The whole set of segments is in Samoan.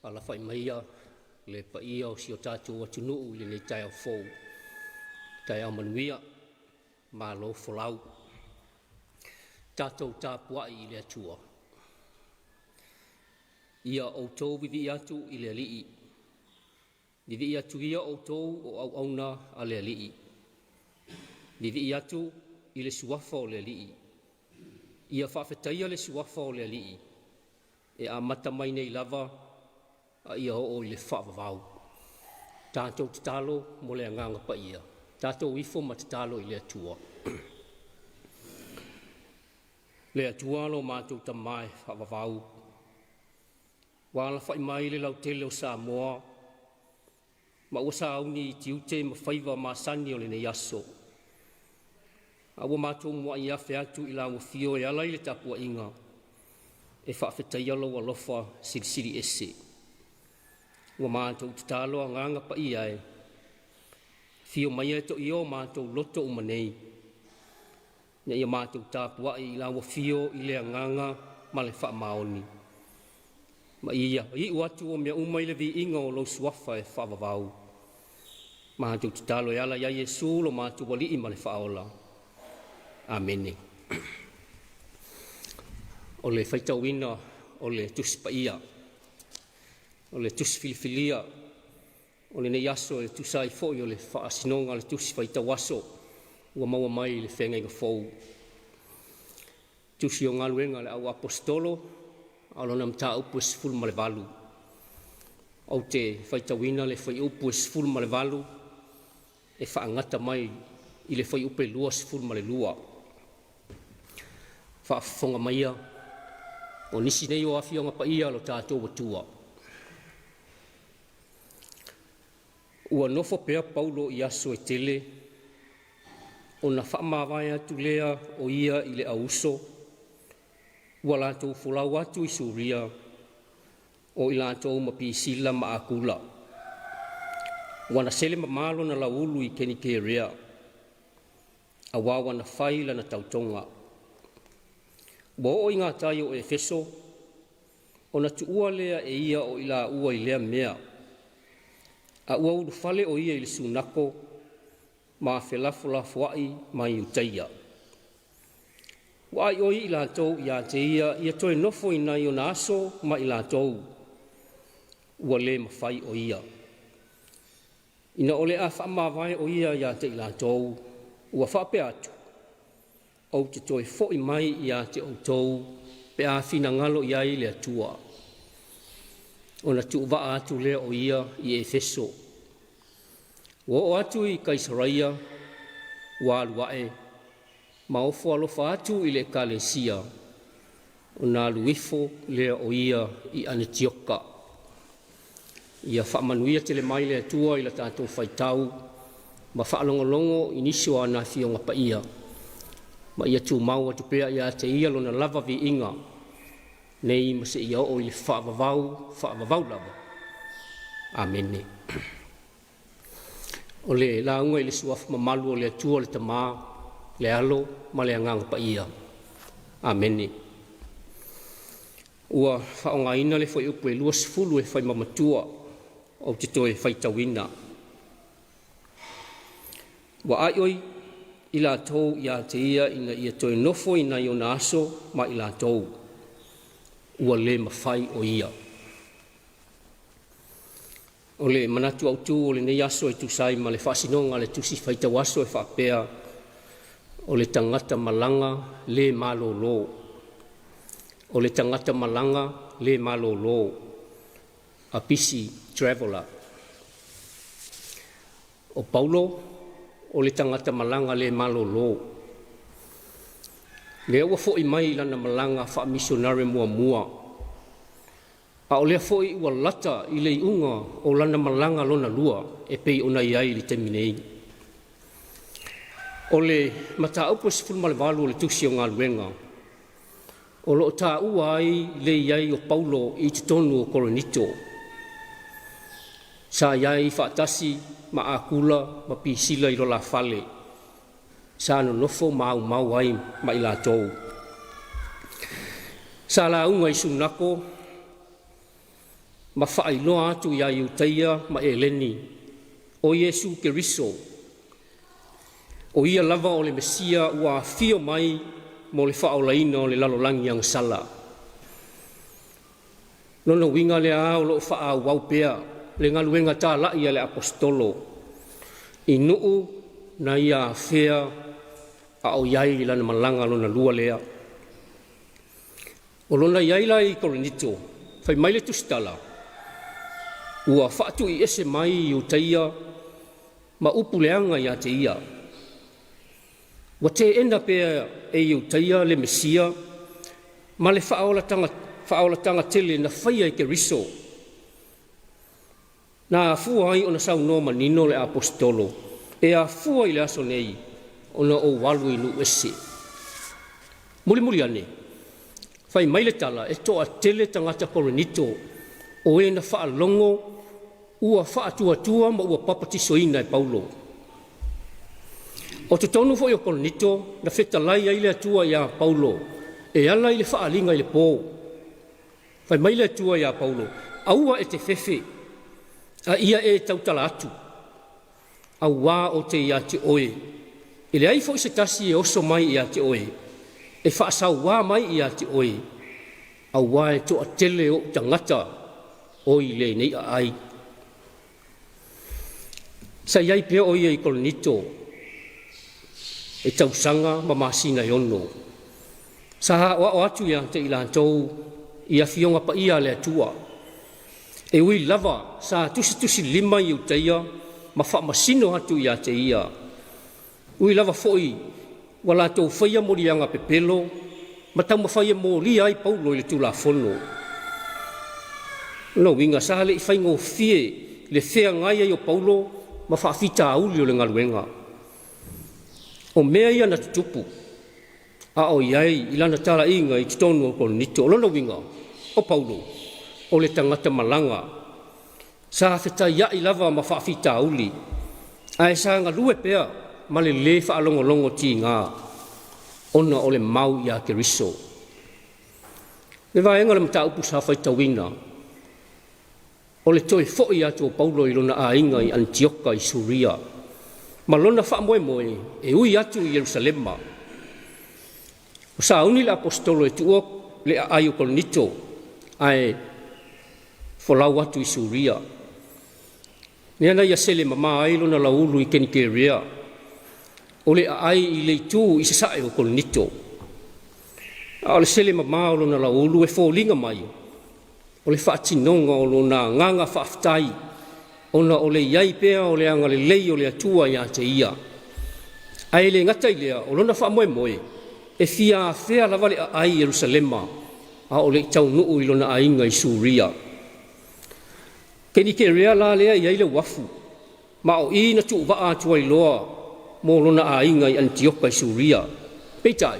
Alafai maia le paia o si o tatou atunuu i lenei taeao fou, taeao manuia, malo folau. Tatou tapuai i le Atua. Ia outou vivii atu i le Alii, vivii atu ia outou o auauna a le Alii, vivii atu i le suafa o le Alii. Ia faafetaia le suafa o le Alii e amata mai nei lava a ia oo i le faavavau. Tatou tatalo mo le agaga paia, tatou ifo ma tatalo i le Atua. Le Atua lo matou Tama e faavavau, ua alafai mai le lautele o Samoa ma ua sauni i tiute ma faiva masani o lenei aso. A ua matou muai afe atu i lau afio e ala i le tapuaiga e faafetaia lou alofa silisili ese. Ua matou tatalo agaga paia e, afio maia e toia o matou loto uma nei, ina ia matou tapuai i lau afio i le agaga ma le faamaoni, ma ia iu atu o mea uma i le viiga o lou suafa e faavavau. Matou tatalo e ala ia Iesu lo matou Alii ma le Faaola. Amene. O le faitauina o le Tusi Paia, o le Tusi Filifilia o lenei aso e tusa ai foi o le faasinoga o le Tusi Faitau Aso ua maua mai le Feagaiga Fou. Tusi o Galuega a le Au Aposetolo, a o lona mataupu e 18. Ou te faitauina le fuaiupu e 18 e faagata mai i le fuaiupu e 22. Faafofoga maia o nisi nei o Afioaga Paia a lo tatou Atua. Ua nofo pea Paulo i aso e tele ona faamavae atu lea o ia i le au uso ua latou folau atu i Suria o i latou ma Pisila ma Akula. Ua na sele mamalo lona lauulu i Kenikerea, auā ua na fai lana tautoga. Ua oo i gatai o Efeso, ona tuua lea e ia o i laua i lea mea, a ua ulufale o ia i le sunako ma felafolafoai ma Iutaia. Ua aioi i latou ia te ia ia toe nofo i nai ona aso ma i latou, ua le mafai o ia. Ina o le a faamavae o ia ia te i latou, ua faapea atu, ou te toe foi mai ia te outou pe a finagalo i ai le Atua. Ona tuuvaa atu lea o ia i Efeso. Ua oo atu i Kaisaraia, ua alu ae ma ofo alofa atu i le ekalesia, ona alu ifo lea o ia i Anetioka. Ia faamanuia tele mai le Atua i la tatou faitau ma faalogologo i nisi o ana afioga paia, ma ia tumau atu pea ia te ia lona lava viiga nei ma seia oo i le faavavau, faavavau lava. Amene. O le lauga i le suafa mamalu o le Atua le Tama, le Alo ma le Agaga Paia. Amene. Ua faaaogaina le fuaiupu e 20 e faimamatua ou te toe faitauina. Ua aioi i latou ia te ia ina ia toe nofo i nai ona aso ma i latou, ua le mafai o ia. O le manatu autu o lenei aso e tusa ai ma le faasinoga a le tusi faitau aso e faapea, o le tagata malaga le malolo. O le tagata malaga le malolo, a busy traveler. O Paulo, o le tagata malaga le malolo. Lea ua foi mai i lana malaga faamisionare muamua. A o lea foi ua lata i le iuga o lana malaga lona lua e pei ona i ai i le taimi nei. O le mataupu e 18 o le Tusi o Galuega, o lo o taua ai le i ai o Paulo i totonu o Korinito. Sa i ai faatasi ma Akula ma Pisila i lo la fale, sa nonofo ma aumau ai ma i latou. Sa lauga i Sunako ma faailoa atu ia Iutaia ma Eleni o Iesu Keriso o Ia lava o le Mesia ua afio mai mo le faaolaina o le lalolagi agasala. Lona uiga lea o lo o faaauau pea le galuega talai a le Aposetolo i nuu na ia afea a o i ai i lana malaga lona lua lea. O lona i ai la i Korinito, fai mai le tusitala, ua faatuiese mai Iutaia ma upu leaga ia te ia. Ua teena pea e Iutaia le Mesia ma le faaolataga tele na faia e Keriso, na afua ai ona saunoa manino le Aposetolo, e afua i le aso nei ona ou alu i nuu ese. Mulimuli ane, fai mai le tala e toatele tagata Korinito o e na faalogo ua faatuatua ma ua papatisoina e Paulo. O totonu foi o Korinito na fetalai ai le Atua ia Paulo e ala i le faaaliga i le po. Fai mai le Atua ia Paulo, “Aua e te fefe, a ia e tautala atu, auā ou te ia te oe, e leai foi se tasi e oso mai ia te oe e faasauā mai ia te oe, auā e toatele o'u tagata o i lenei aai.” Sa i ai pea o ia i Korinito e tausaga ma masina e 6. Sa aoao atu ia te i latou i Afioga Paia a le Atua. E ui lava sa tusitusilima Iutaia ma faamasino atu ia te ia, ui lava foi ua latou faia moliaga pepelo ma taumafai e molia ai Paulo i le tulafono. O lona uiga sa le i faigofie le feagai ai o Paulo ma faafitauli o le galuega. O mea ia na tutupu a o i ai i lana talaiga i totonu o Korinito. O lona uiga, o Paulo o le tagata malaga sa fetaiai lava ma faafitauli, ae sa galue pea ma le lē faalogologo tiga ona o le mau ia Keriso. Le vaega o le mataupu sa faitauina, o le toe foi atu o Paulo i lona aiga i Anitioka i Suria ma lona faamoemoe e ui atu i Yerusalema. Ua sauni le Aposetolo e tuua le aai o Korinito ae folau atu i Suria, lea na ia sele mama ai lona lauulu i Kenikerea, o le aai i le itu i sasae o Korinito. A o le sele mama o lona lauulu e foliga mai o le faatinoga o lona agaga faafetai ona o le i ai pea o le agalelei o le Atua ia te ia. Ae le gata i lea, o lona faamoemoe e fia afea lava le aai i Yerusalema a o le i taunuu i lona aiga i Suria. Kenikerea la lea e i ai le uafu, ma o i na tuuvaa atu ai loa mo lona aiga i Anitioka i Suria. Peitai,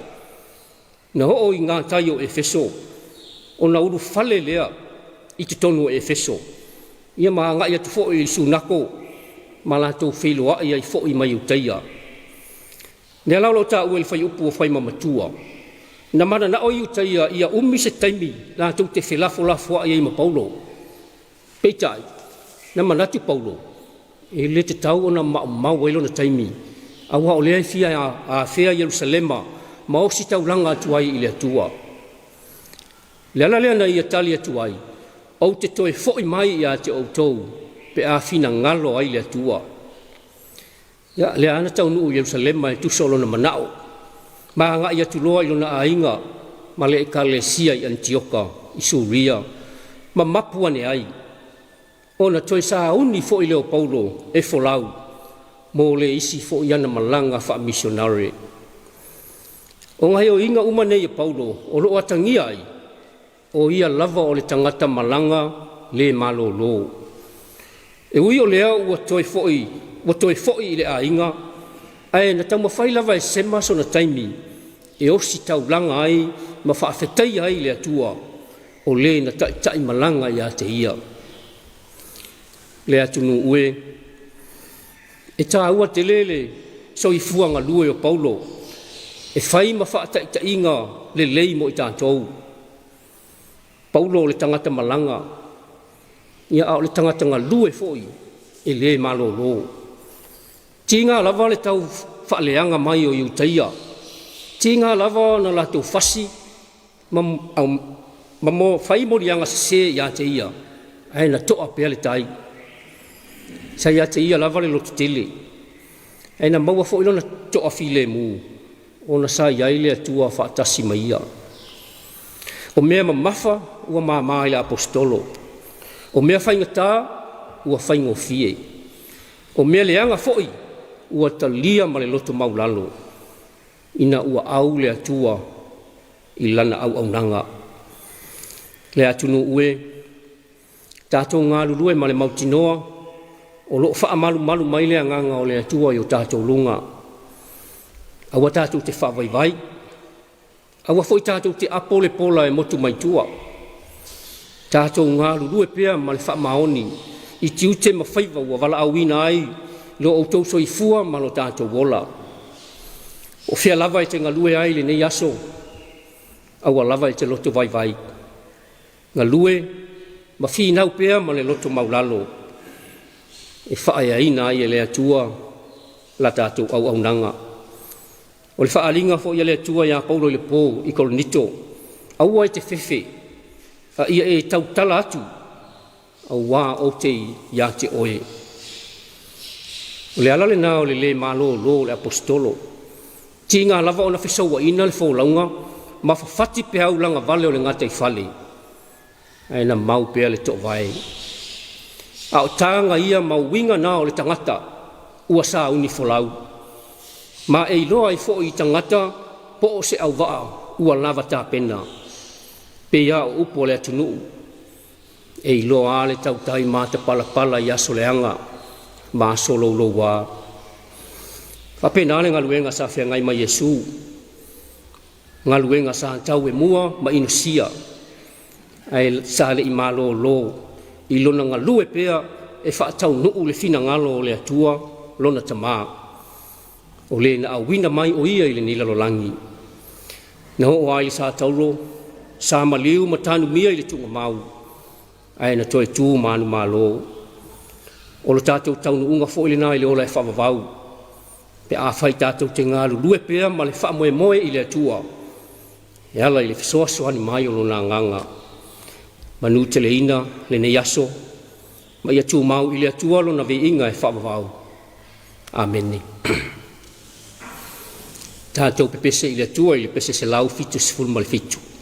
na oo i gatai o Efeso ona ulufale lea i totonu o Efeso, ia ma agai atu foi i Sunako ma latou feiloai ai foi ma Iutaia. Lea la o lo o taua i le fuaiupu ua fai ma matua, na mananao Iutaia ia umi se taimi latou te felafolafoai ai ma Paulo. Peitai, na manatu Paulo e le tatau ona maumau ai lona taimi, aua o lea e fia afea Yerusalema ma ositaulaga atu ai i le Atua. O le ala lea na ia tali atu ai, “Ou te toe foi mai ia te outou pe a finagalo ai le Atua.” Ia, lea lava na taunuu i Yerusalema e tusa o lona manao ma agai atu loa i lona aiga ma le ekalesia i Anitioka i Suria ma mapu ane ai. Ona toe sauni foi lea o Paulo e folau mo le isi foi ana malaga faamisionare. O gaoioiga uma nei a Paulo o lo o atagia ai o ia lava o le tagata malaga le malōlō. E ui o lea ua toe fo'i i le aiga, ae na taumafai lava e sema sona taimi e ositaulaga ai ma faafetaia ai le Atua o Le na taitaimalaga ia te ia. Le atunuu e, e taua tele le soifua galue o Paulo e fai ma faataitaiga lelei mo i tatou. Paulo o le tagata malaga, ia a o le tagata galue foi e le malolo. Tiga lava le tau faaleaga mai o Iutaia, tiga lava ona latou fasi ma fai moliaga sese ia te ia, ae na to'a pea le tai. Sa ia te ia lava le lototele, ae na maua foi lona toafilemu ona sa i ai le Atua faatasi ma ia. O mea mamafa ua mama i le aposetolo, o mea faigata ua faigofie, o mea leaga foi ua talia ma le loto maualalo, ina ua au le Atua i lana auaunaga. Le atunuu e, tatou galulue ma le mautinoa o lo o faamalumalu mai le agaga o le Atua i o tatou luga. Aua tatou te faavaivai, aua foi tatou te apo le pola e motu mai tua. Tatou galulue pea ma le faamaoni i tiute ma faiva ua valaauina ai lo outou soifua ma lo tatou ola. O fea lava e te galue ai i lenei aso, aua lava e te loto vaivai, galue ma finau pea ma le loto maualalo e faaeaina ai e le Atua la tatou auaunaga. O le faaaliga foi a le Atua ia Paulo i le po i Korinito, aua e te fefe, a ia e tautala atu auā ou te ia te oe. O le ala lena o le le malolo o le aposetolo, tiga lava ona fesouaina le folauga ma fafati peau lagavale o le gataifale, ae na mau pea le toovae. A o taga ia ma uiga na o le tagata ua sauni folau, ma e iloa ai foi i tagata po o se auvaa ua lava tapena. Pei lava o upu a le atunuu, e iloa lava le tautai matapalapala i aso leaga ma aso louloua. E faapena le galuega sa feagai ma Iesu, galuega sa tauemua ma inosia, ae sa le i malolo i lona galue pea e faataunuu le finagalo o le Atua lona Tama, o le na auina mai o Ia i lenei lalolagi. Na oo lava i le sa taulo, sa maliu ma tanumia i le tuugamau, ae na toe tu manumalo. O lo tatou taunuuga foi lena i le ola e faavavau, pe afai tatou te galulue pea ma le faamoemoe i le Atua e ala i le fesoasoani mai o Lona Agaga. Manuteleina lenei aso ma ia tumau i le Atua Lona viiga e faavavau. Amene. Tatou pepese i le Atua i le pese 177.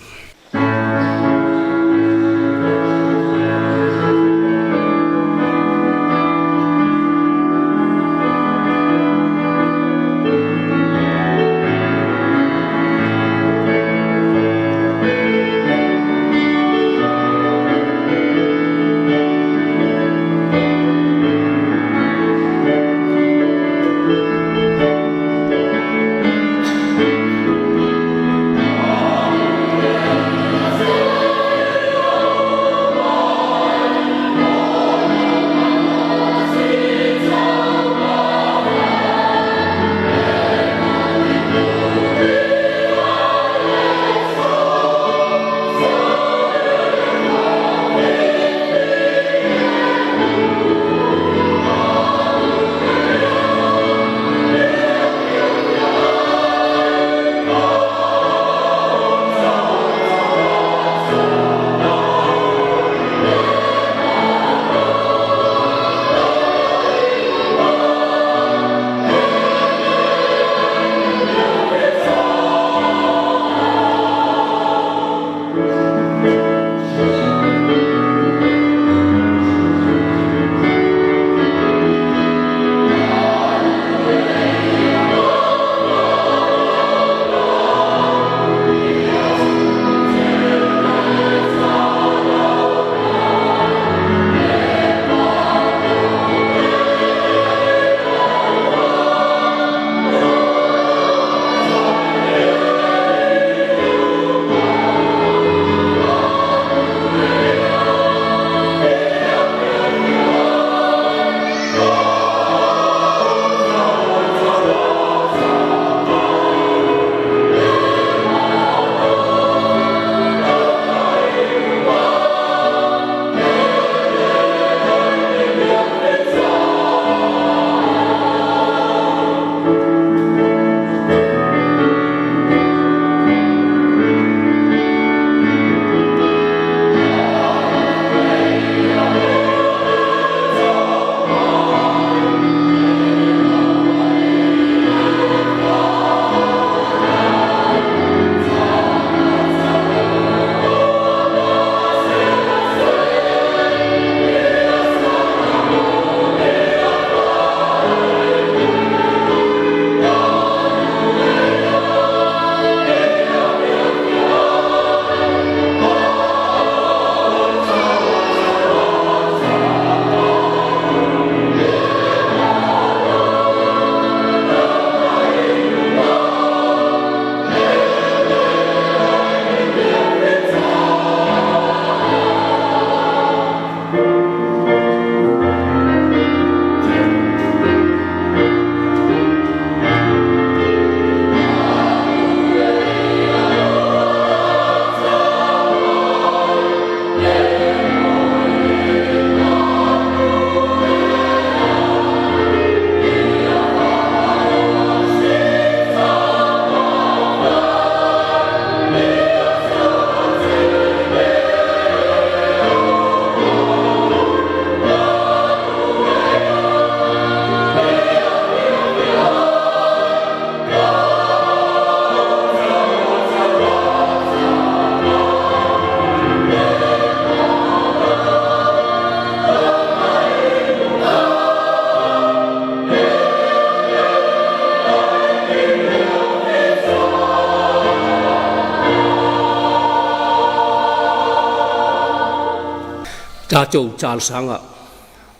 Tatou talosaga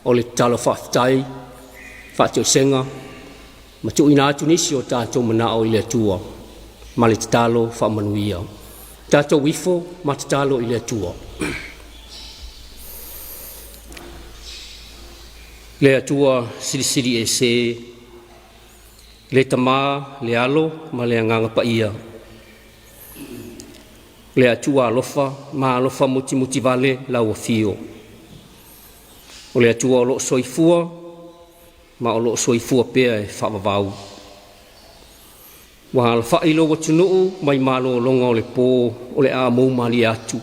o le tatalo faafetai, faatoesega ma tuuina atu nisi o tatou manao i le Atua ma le tatalo faamanuia. Tatou ifo ma tatalo i le Atua. Le Atua Silisili Ese, le Tama, le Alo ma le Agaga Paia, le Atua alofa ma alofa mutimutivale lau Afio, o le Atua o lo o soifua ma o lo o soifua pea e faavavau. Ua alafai lou atunuu mai malologa o le po o le a mou malie atu,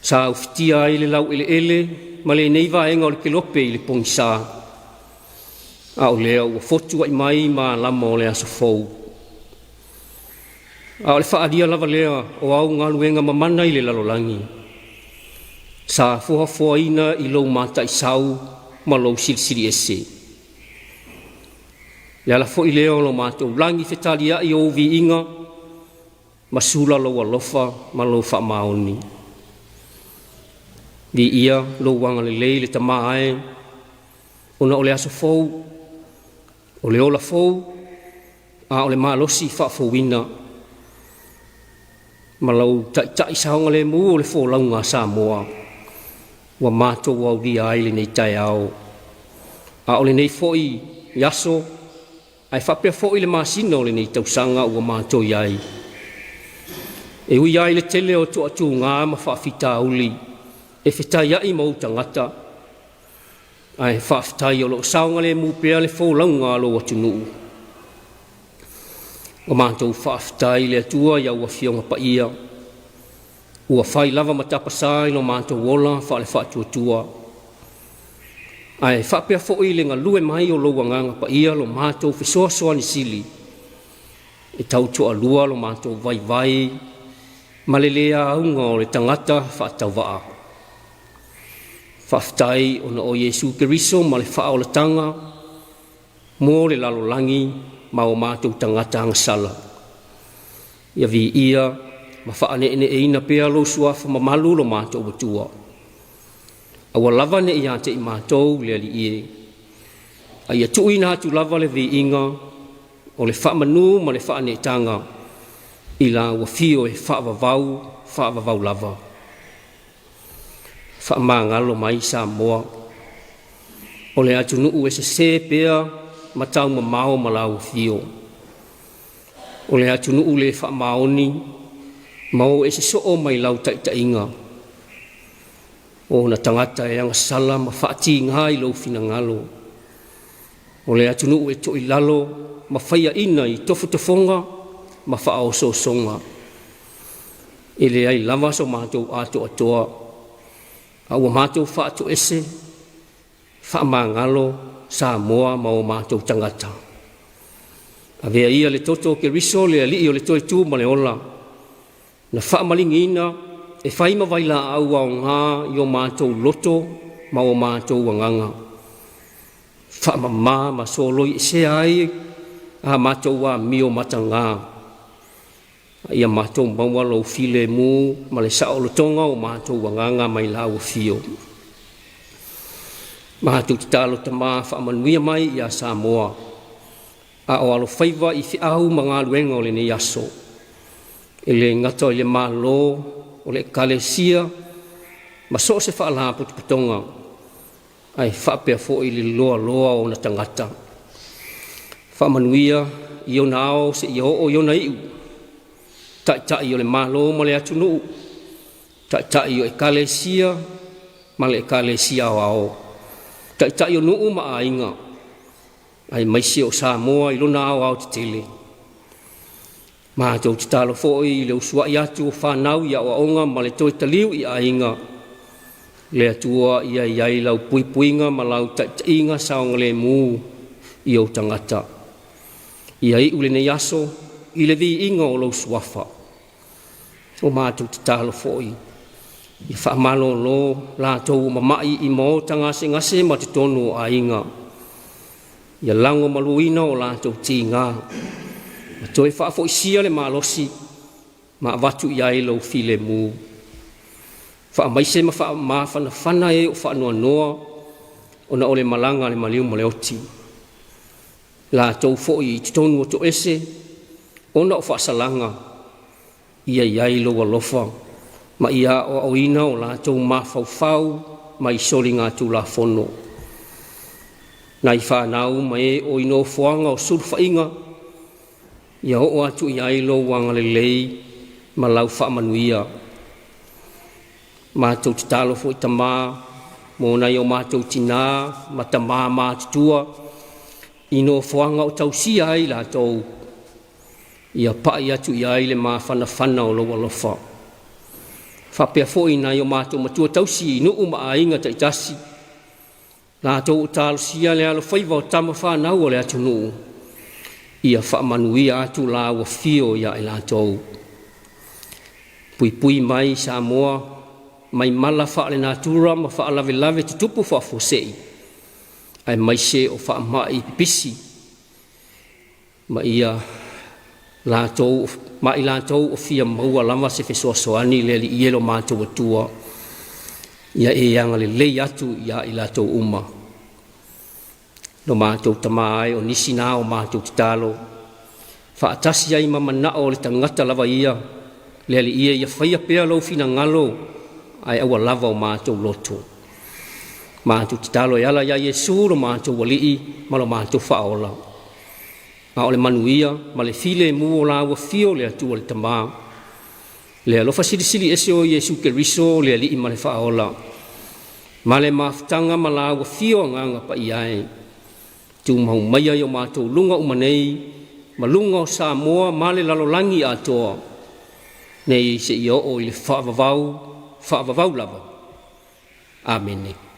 sa ufitia ai le laueleele ma lenei vaega o le kelope i le pogisa, a o lea ua fotuai mai malama o le aso fou. A o le faaalia lava lea o au galuega mamana i le lalolagi, sa foafoaina i lou mataisau ma lou Silisili Ese. Le ala foi lea o lo matou lagi fetaliai o ou viiga ma sula lou alofa ma lou faamaoni. Viia lou agalelei le Tama e, ona o le aso fou, o le ola fou, a o le malosi faafouina ma lau taitai saogalemu o le folauga a Samoa ua matou aulia ai lenei taeao, a o lenei foi aso ae faapea foi le masina o lenei tausaga ua matou i ai. E ui lava i le tele o toatuga ma faafitauli e fetaiai ma ou tagata, ae faafetai o lo o saogalemu pea le folauga a lou atunuu. Ua matou faafetai i le Atua i au Afioga Paia ua fai lava ma tapasa i lo matou ola faale-faatuatua, ae faapea foi le galue mai o lou Agaga Paia lo matou fesoasoani sili e tautoalua lo matou vaivai ma le le auga o le tagata faatauvaa. Faafetai ona o Iesu Keriso ma le faaolataga mo le lalolagi ma o matou tagata agasala. Ia viia ma faaneeneeina pea lou suafa mamalu lo matou Atua. Aua lava ne i ia te i matou le Alii e, a ia tuuina atu lava le viiga o le faamanu ma le faaneetaga i lau afio e faavavau, faavavau lava. Faamagalo mai Samoa, o le atunuu e sese pea ma taumamao ma lau afio, o le atunuu le faamaoni ma o ese soo mai lau taitaiga. O ona tagata e agasala ma faatiga i lou finagalo, o le atunuu e toilalo ma faiaina i tofotofoga ma faaosoosoga. E leai lava so matou atoatoa, a ua matou faatoese, faamagalo Samoa ma o matou tagata. Avea ia le toto o Keriso le Alii o le toe tu ma le ola na faamaligiina e fai ma vailaau aoga i o matou loto ma o matou agaga, faamama ma soloiesea ai a matou amio mataga, a ia matou maua lou filemu ma le saolotoga o matou agaga mai lau afio. Matou tatalo Tama, faamanuia mai ia Samoa a o alofaiva i feau ma galuega o lenei aso, e le gata i le Malo o le Ekalesia ma so o se faalapotopotoga, ae faapea foi le loaloa o ona tagata. Faamanuia i ona ao seia oo i ona iu, Taitai o le Malo ma le atunuu, Taitai o Ekalesia ma le Ekalesia Aoao, Taitai o nuu ma aiga, aemaise o Samoa i lona aoaotetele. Matou tatalo foi i le usuai atu o fanau i aoaoga ma le toe taliu i aiga, le Atua ia i ai lau puipuiga ma lau taitaiga saogalemu i ou tagata. Ia iu lenei aso i le viiga o lou suafa. O matou tatalo foi ia faamalolo latou ua mama'i i maota gasegase ma totonu o aiga, ia lagomaluina o latou tiga, ma toe faafoisia le malosi ma avatu i ai lou filemu. Faamaise ma faamafanafana e o faanoanoa ona o le malaga a le maliu ma le oti. Latou foi i totonu o toese ona o faasalaga, ia i ai lou alofa ma ia aoaoina o latou mafaufau mai soligatulafono. Nai fanau ma e o i nofoaga o sulufaiga, ia oo atu i ai lou agalelei ma lau faamanuia. Matou tatalo foi Tama mo nai o matou tina ma tama matutua i nofoaga o tausia ai i latou, ia pai atu i ai le mafanafana o lou alofa. Faapea foi nai o matou matua tausii i nuu ma aiga taitasi, latou o talosia le alofaiva o tama fanau a le atunuu, ia faamanuia atu lau afio ia i latou. Puipui mai Samoa mai mala faalenatura ma faalavelave tutupu faafuasei, aemaise o faamai pipisi ma ia ma i latou o fia maua lava se fesoasoani i le Alii e lo matou Atua, ia e agalelei atu ia i latou uma. Lo matou Tama e, o nisi na o matou tatalo, faatasi ai ma manao o le tagata lava ia, le Alii e, ia faia pea lou finagalo ae aua lava o matou loto. Matou tatalo e ala ia Iesu lo matou Alii ma lo matou Faaola, a o le manuia ma le filemu o lau afio le Atua le Tama, le alofa silisili ese o Iesu Keriso le Alii ma le Faaola, ma le mafutaga ma lau afio Agaga Paia e, tumau maia i o matou luga uma nei ma luga o Samoa ma le lalolagi atoa, nei seia oo i le faavavau, faavavau lava. Amene.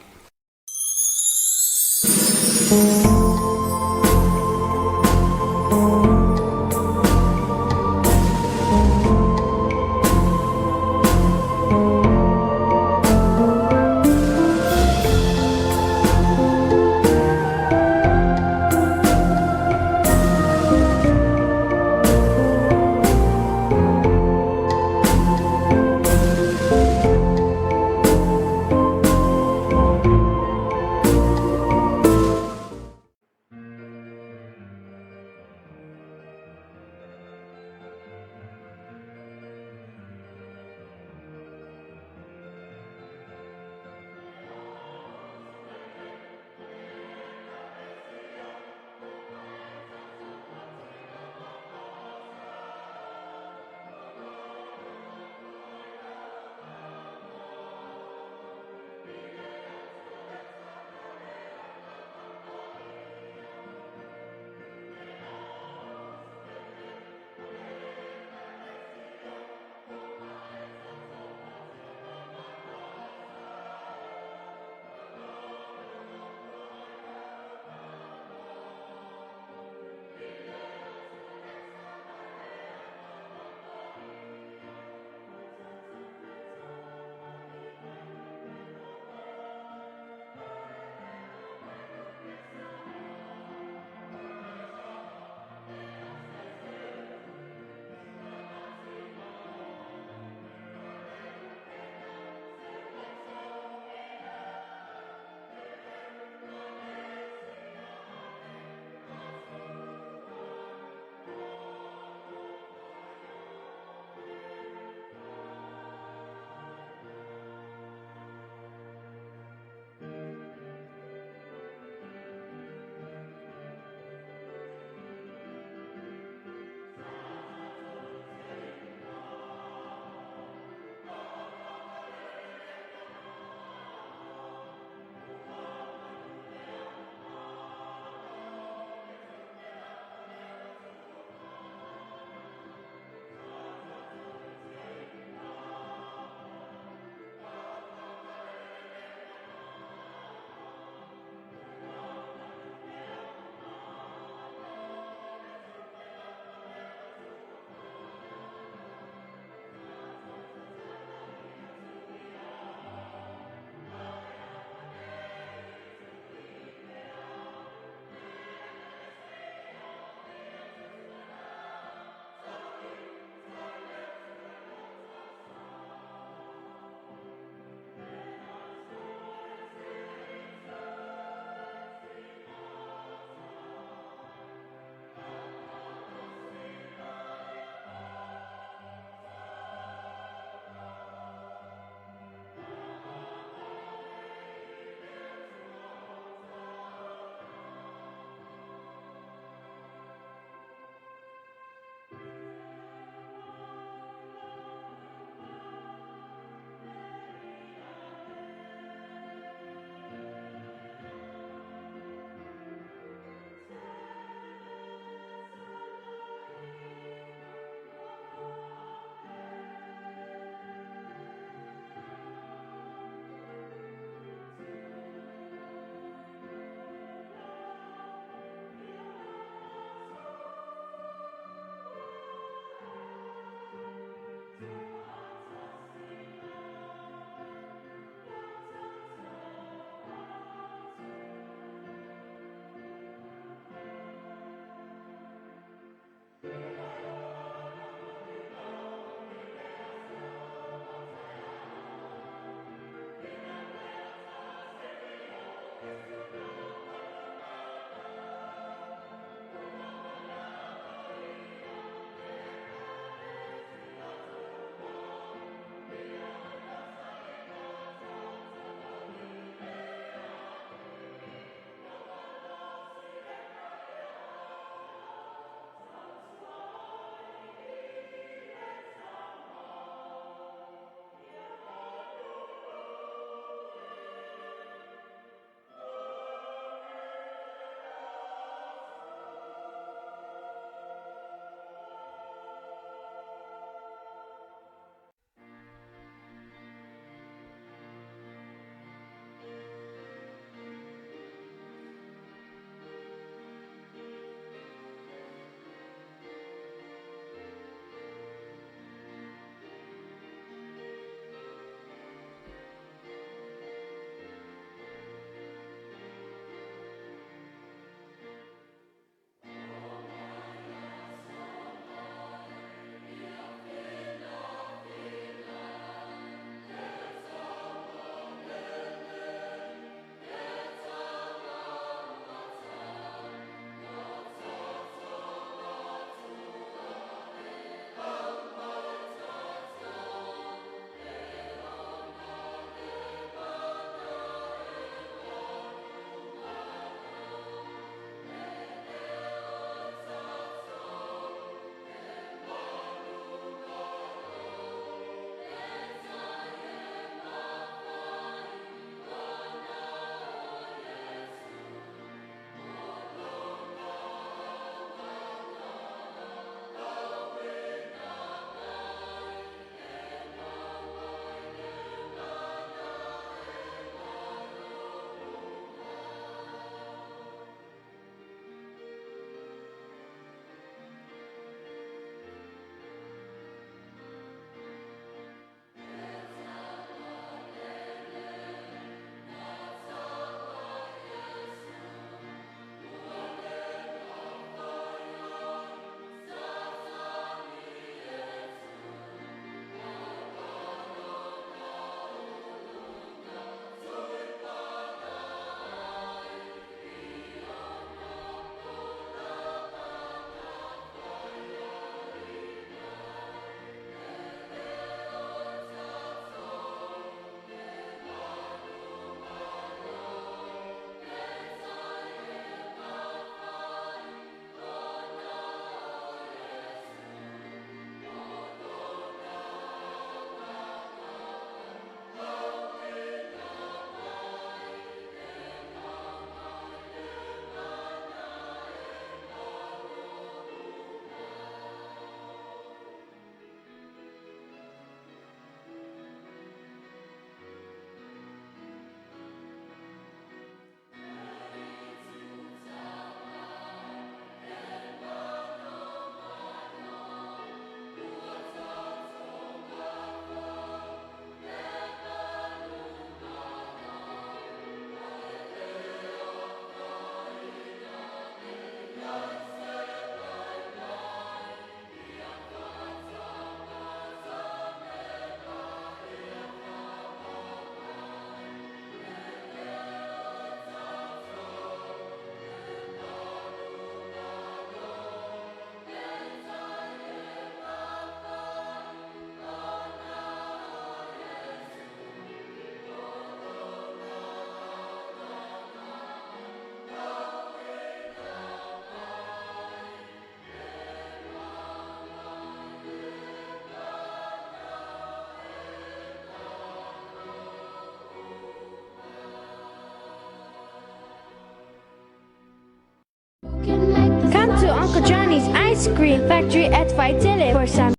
Ice Cream Factory at Vaitele for some